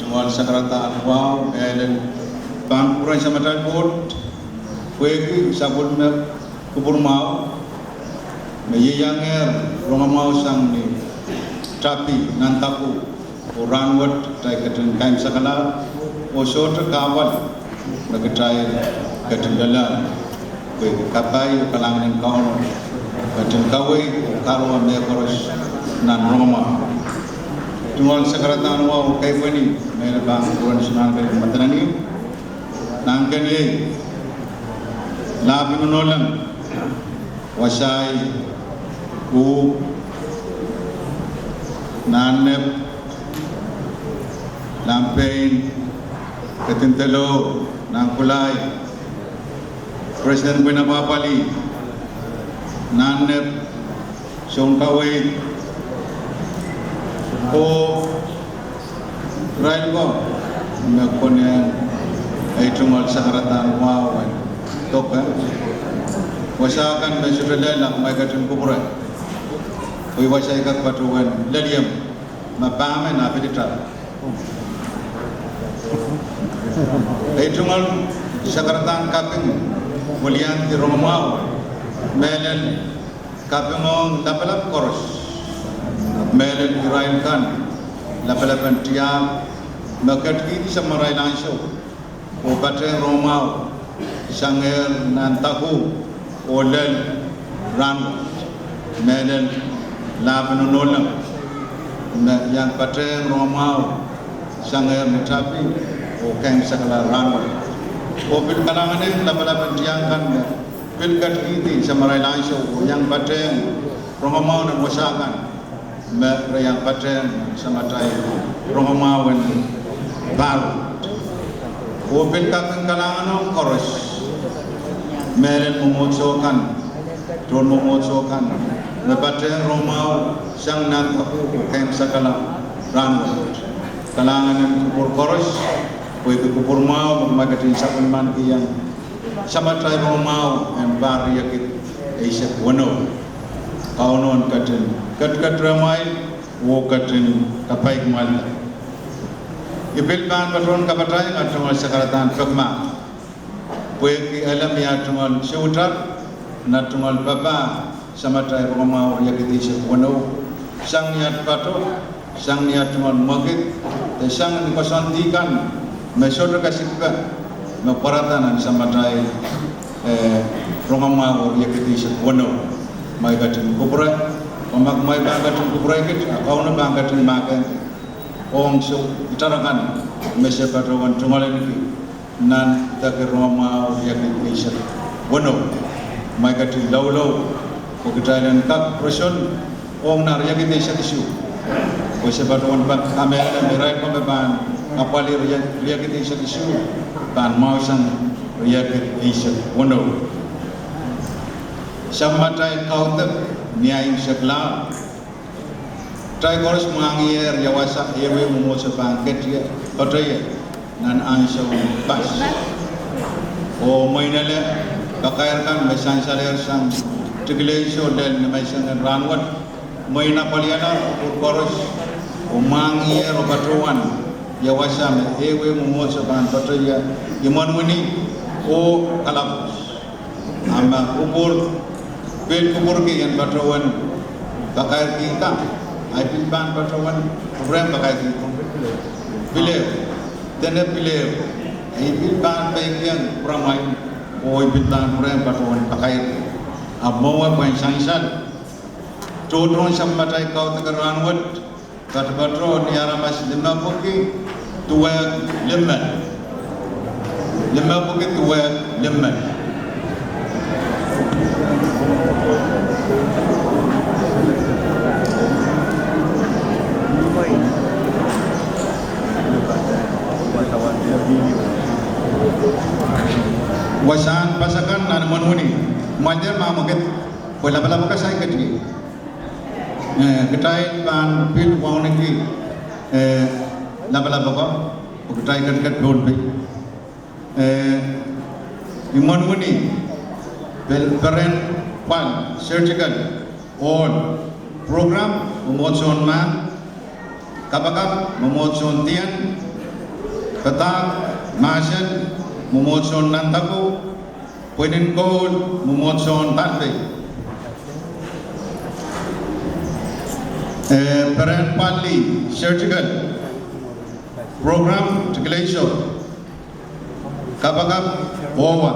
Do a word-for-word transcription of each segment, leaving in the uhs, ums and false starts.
Tungoal sakaradahn wahu, mehlel pahn kupwuren Samatail Koht, pwehki sapwellime kupwur mwahu me ieiangehr rongamwahu sang ni tapi nan dahkot, oh rahnwet kitail ketin kaimwisekala oh sohte kahpwal me kitail ketin lelohng. Pwehki kapai oh kalahngan en Kauno ketin kaweid oh kahrepe mehkoaros nan rongamwahu. Tungoal sakaradahn wahu oh kaipweni, mehlel pahn kupwuren Samatail Koht, Madolenihmw, Nahnken Iei, Lahpi Nonouleng, Wasahi Kuh, Nahnnep, Lampein, Kedindelour, Nankulai, President Pwihn Apwahpwalih, Nahnnep, Sounkaweid, oh irail ko me konehng ei tungoal sakaradahn wahu en doke. Wasa kan me sohte lel ahpw ma I ketin kupwure, pwe wasa I kak patohwan lel iem, ma pahn me na pilitar. Ei tungoal sakaradahn kaping wiliandi rongamwahu, mehlel kapingohng lapalap koaros, mehlel irail kan lapalapen tiahk me ketikihdi samarail ansou oh patehng rongamwahu sangehr nan dahkot oh lel rahnwet, mehlel Lahpi Nonouleng, me iang patehng rongamwahu sangehr ni tapi oh kaimwisekala rahnwet. Oh pil kalahngan en lapalapen tiahk kan me pil ketikihdi samarail ansou oh iang patehng rongamwahu nan wasa kan me re iang patehng samatail rongamwahu en pahr wet. Oh pil kaping kalahngan ong koaros, mehlel mwomwohdiso kan, tohn mwomwohdiso kan me patehng rongamwahu sang nan dahkot oh kaimwisekala rahnwet. Kalahngan en kupwur koaros, pwehki kupwur mwahu me ma ketin sapwellimanikihong samatail rongamwahu en pahr riekid eisek weneu. Kauno en ketin ketiket rehmwail oh ketin kapaikimwail. I pil pahn patohwan kapatahieng at tungoal sakaradahn pekmah, pwehki ele me iei tungoal soutar, nan tungoal papah samatail rongamwahu riekid eisek weneu, sang ni at pato, sang ni at tungoal mwekid, de sang ni koasoandi kan me sohte kasikpe me pwarada nan samatail, eh, rongamwahu riekid eisek weneu. Ma I ketin kupwure, oh ma kumwail pahn ketin kupwurehkit, a Kauno pahn ketin mahkehng ong soutarakan me se patohwan tungoal ahneki nan deke rongamwahu riekid eisek weneu. Ma I ketin loulou, pwe kitail en kak pwoson ong nan riekid eisek isuh, pwe se patohwan pahn kamehla me irail ko me pahn apwalih riekid eisek isuh pahn mwahusang riekid eisek weneu. Samatail kaudok ni ansou kalahr, kitail koaros mwahngiher ia wasa ehuehu mwomwohdiso pahn ketie, patohie nan ansoun pas. Oh mwein ele, pakair kan me sansalehr sang tikilehn sou lel nimenseng en rahnwet, mwein apwalihala kupwur koaros oh mwahngiher oh patohwan ia wasa me ehuehu mwomwohdiso pahn patohie imwen wini oh kalapwos. A ma kupwur, pil kupwurki en patohwan pakairkihda, ahi pil pahn patohwan kupwuren pakairkihda. Pilehu, dene pilehu, ahi pil pahn peikiong pwuramwail, oh I pil pahn kupwuren patohwan pakairki. A mwowe pwehn sansal tohtohn samatail kaudok en rahnwet, patopato ni aramas limepwuki duwehk limmen. Limepwuki duwehk limmen. Wasahn pasakan nan imwen wini, mwail dehr mahmw wekid, pwe lapalap ko saikinte. Eh, kitail pahn pil wauneki, eh, lapalap ko, oh kitail ketiket Pohnpei. Eh, imwen wini, pil peren pwal, surgical, ohl, program, mwomwohdiso en mahn, kapakap, mwomwohdiso en dien, Padahk mahsen, mwomwohdiso en Nandako, pweinen koul, mwomwohdiso en Pohnpei. Eh, peren pali, surgical, program, Tikileisho, kapakap, Owa,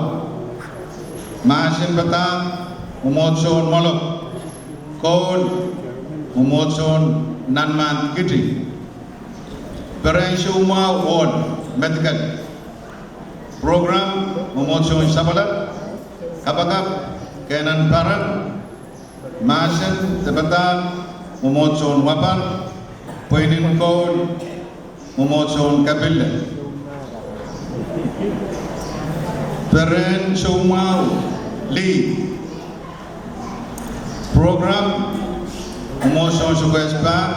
mahsen padahk, mwomwohdiso en Mwolok, koul, mwomwohdiso en Nanmahn Kiti. Peren soumwahu, ward, medical, program, mwomwohdiso en Sapwalap, kapakap, kehnen peren, mahsen de padahk, mwomwohdiso en Wapar, pweinen koul, mwomwohdiso en Kapille. Peren soumwahu, lih, program, mwomwohdiso en Sokehs Pah,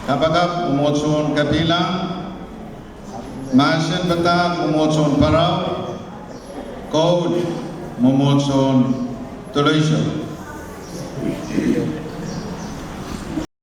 kapakap, mwomwohdiso en Kapilang, mahsen padahk, mwomwohdiso en Parau, koul, mwomwohdiso en Toloisou.